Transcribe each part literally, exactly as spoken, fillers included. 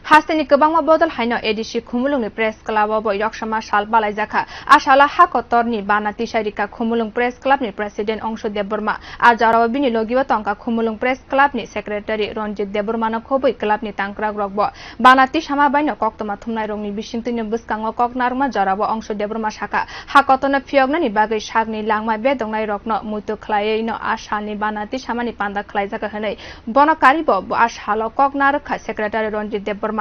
Hasteni kwbangma bodol haino A D C Khumulwngni Press Club o bo yoksama sal balaijakha. A salo ha kotorni bana tisai rikha Khumulwng Press Club ni President Ongsho Debbarma. A jorao bini logio tongkha Khumulwng Press Club ni Secretary Ranjit Debbarma no khobwi club ni tangkrak rok bo. Bana tisama baino koktwma thumnai rokni bisingtwino bwskango kok narwkma jorao Ongsho Debbarma sakha, ha kotorno phiyoknani bagwi sakni langma bedoknai rokno muitu khlaiwi no a salni bana tisamani panda khlaijak hwnwi. Bono karibo bo a salo kok narwkha Secretary Ranjit Debbarma.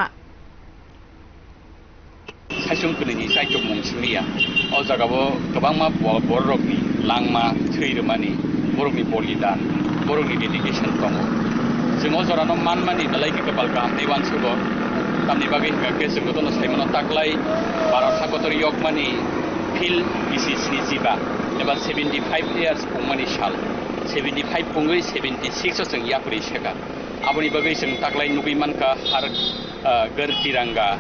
Saichung kwnwini chaichukmung simi ya. O jagao kwbangma bo-, bororokni langma thwi rwmani, borokni bolidan, borokni dedication tongo. Chwng o jorano manmani belai khe kwpal kaham tei uansugo. Tamni bagwi hwnkha khe chwng jotono saimano taklai Bharat hakotor yokmani phil bisi sini jiba eba seventy five years pungmani sal. Seventy five pungwi seventy six o chwng yapri seka. Aboni bagwi chwng taklai nugwi mankha har, ah, Gar Tiranga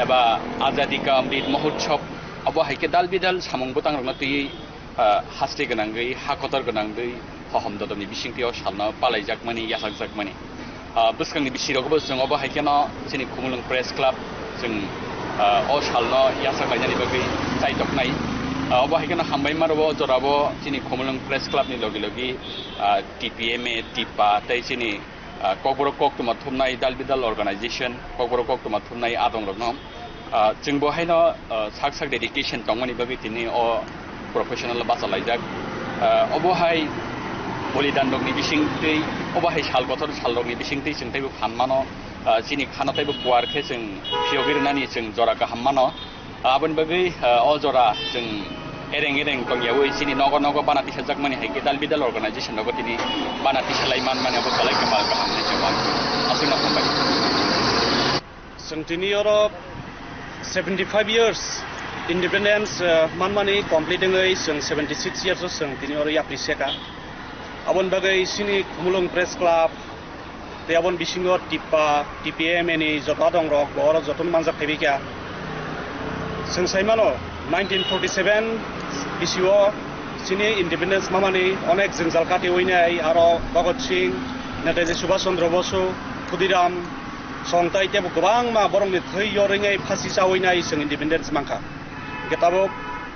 eba Azadi Ka Amrit Mahotsav, abo hai khe dal bidal samung bwtangrokno twiwi, ah, haste gwnangwi, ha kotor gwnangwi, hohom dodomni bisingtwi o salno palaijakmani, yachakjakmani. Ah, bwskangni bisirokbo chwng obo hai kheno chini Khumulwng Press Club chwng, ah, o salno yachaklainani bagwi chaitoknai. Ah, obo hai kheno hambai maro o jorabo chini Khumulwng Press Club ni logi logi, ah, T P M A, TIPA tei chini ah, Kokborok koktwma thumnai dal bidal organization, Kokborok koktwma thumnai adongrokno, ah, chwng bo haino, ah, sak sak dedication tongmani bagwi tini o professional bachalaijak. Ah, obo hai bolidan rokni bisingtwi, obo hai sal kotor sal rokni bisingtwi chwng teibo phan mano, ah, chini khano teibo kuar khe chwng phiyogwi rwnani chwng jora kaham mano. Aboni bagwi, ah, o jora chwng ereng ereng tongyawi chini nogo nogo bana tisajakmani hai khe dal bidal organization rogo tini bana tisalai manmani abo belai kwmal kaham hinwi chwng uansukha. Aswkno hambai. Chwng tini oro seventy five years independence, ah, manmani complete wngwi chwng seventy six years o chwng tini oro yapri seka. Aboni bagwi chini Khumulwng Press Club, tei aboni bisingo TIPA, T P M A ni joto adongrok bo oro jotono manjak phaibaikha. Chwng saimano, nineteen forty seven bisio chini independence mamani onek jwngjal katiwi nai, aro Bhagat Singh, Netaji Subhash Chandra Bosu, Khudiram Song tai teibo kwbangma borokni thwi yorwi nai phasi chawi nai chwng independence mankha. Hwnkhe tabuk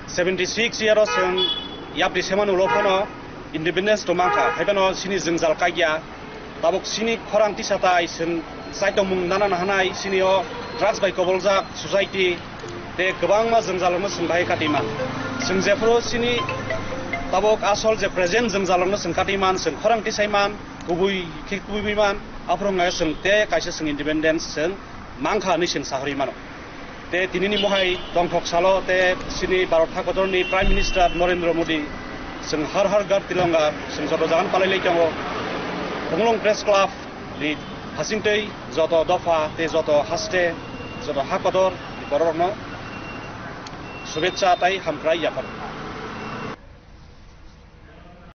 seventy six year o chwng yapri semani ulo phano independence to mankha, haiphano chini jwngjal kaikya. Tabuk chini khorang tisa tai chwng chaitokmung nana nahanai, chini o drugs bai koboljak society tei kwbangma jwngjalrokno chwng bahai katiman. Chwng jephuru chini tabuk asol je present jwngjalrokno chwng katiman, chwng khorang tisaiman, kubui khe kubuiman, aphuru wngkha chwng tei kaisa chwng independence chwng mankha hinwi chwng sahorwi mano. Tei tinini mohai tongthok salo tei chini Bharat hakotorni Prime Minister Narendra Modi chwng Har Har Ghar Tiranga chwng joto jagano palai lai tongo. Khumulwng Press Club ni hasingtwi joto dopha tei joto haste, joto hakotor ni bororokno shubechcha tei hamkrai yaphar.